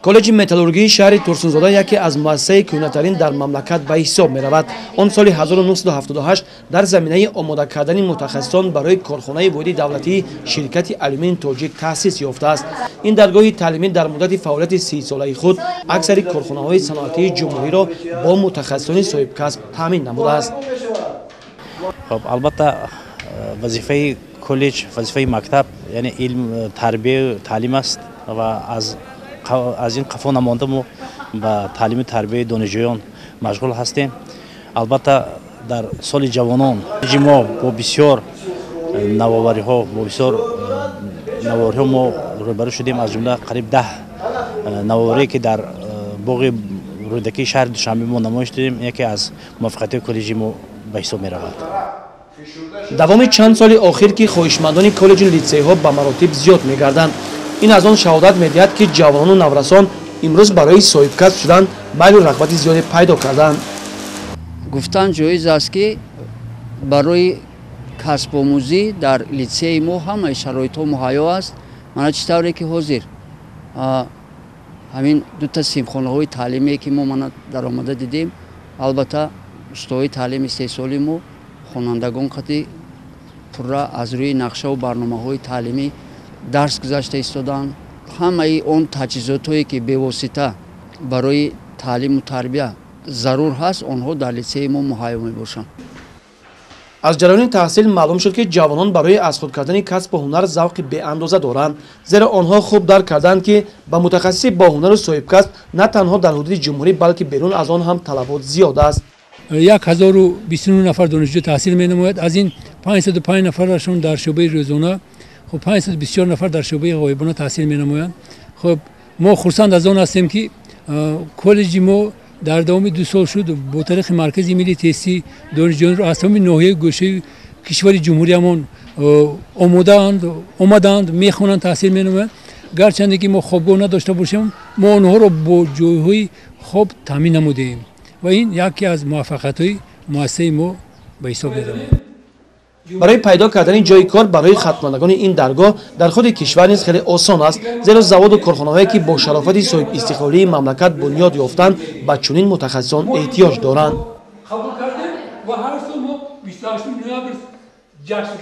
Коллеҷи металлургии шаҳри Турсунзода яке аз муассисаи кӯҳнатарин дар мамлакат ба ҳисоб меравад. Он соли 1978 дар заминаи омода кардани мутахассисон барои корхонаи воҳиди давлатии ширкати Алюмин Тоҷик таъсис ёфтааст. Ин даргоҳи таълимӣ дар муддати фаъолияти 30-солаи худ аксари корхонаҳои саноатии ҷумҳуриро бо мутахассисони соҳибкасб таъмин намудааст. Хоб, албатта, вазифаи коллеҷ, вазифаи мактаб, яъне илм, тарбия, таълим аст ва аз ин қафо намонда мо ба таълиму тарбияи донишҷӯён машғул ҳастем. Албатта, дар соли ҷавонон мо бо бисёр навовариҳо, бо бисёр навовариҳо мо рӯбарӯ шудем, аз ҷумла қариб 10 навоварие, ки дар боғи Рӯдакии шаҳри Душанбе мо намоиш додем, яке аз муваффақиятҳои коллеҷи мо ба ҳисоб меравад. Давоми чанд соли охир, ки хоҳишмандони коллеҷу литсейҳо ба маротиб зиёд мегарданд, ин аз он шаҳодат медиҳад, ки ҷавонону наврасон имрӯз барои соҳибкасб шудан майлу рағбати зиёде пайдо карданд. Гуфтан ҷоиз аст, ки барои касбомӯзӣ дар литсеи мо ҳамаи шароитҳо муҳайё аст. Мана, чӣ тавре ки ҳозир ҳамин дута синфхонаҳои таълимие, ки мо мана даромада дидем, албатта, устоҳои таълими истеҳсолии мо хонандагон қати пурра аз рӯи нақшаву барномаҳои таълимӣ дарс гузашта истодаанд. Ҳамаи он таҷҳизотҳое, ки бевосита барои таълиму тарбия зарур ҳаст, онҳо дар литсеи мо муҳайё мебошанд. Аз ҷараёни таҳсил маълум шуд, ки ҷавонон барои аз худ кардани касбу ҳунар завқи беандоза доранд, зеро онҳо хуб дарк карданд, ки ба мутахассиси боҳунару соҳибкасб на танҳо дар ҳудуди ҷумҳурӣ, балки берун аз он ҳам талабот зиёд аст. 1029 нафар донишҷӯ таҳсил менамояд. Аз ин 505 нафарашон дар шӯъбаи рӯзона, хуб, 524 нафар дар шӯъбаи ғоибона таҳсил менамоянд. Хуб, мо хурсанд аз он ҳастем, ки коллеҷи мо дар давоми 2 сол шуд бо тариқи Маркази миллии тестӣ донишҷӯёнро аз тамоми ноҳияи гӯшаи кишвари ҷумҳуриямон омодаанд, омадаанд, мехонанд, таҳсил менамоянд. Гарчанде ки мо хобгоҳ надошта бошем, мо онҳоро бо ҷойҳои хоб таъмин намудаем ва ин яке аз муваффақиятҳои муассисаи мо ба ҳисоб меравад. Барои пайдо кардани ҷойи кор барои хатмондагони ин даргоҳ дар худи кишвар низ хеле осон аст, зеро заводу корхонаҳое, ки бо шарофати соҳибистиқлолии мамлакат бунёд ёфтанд, ба чунин мутахассисон эҳтиёҷ доранд. Қабул кардем ва ҳар сол мо 28 ноябр ҷашн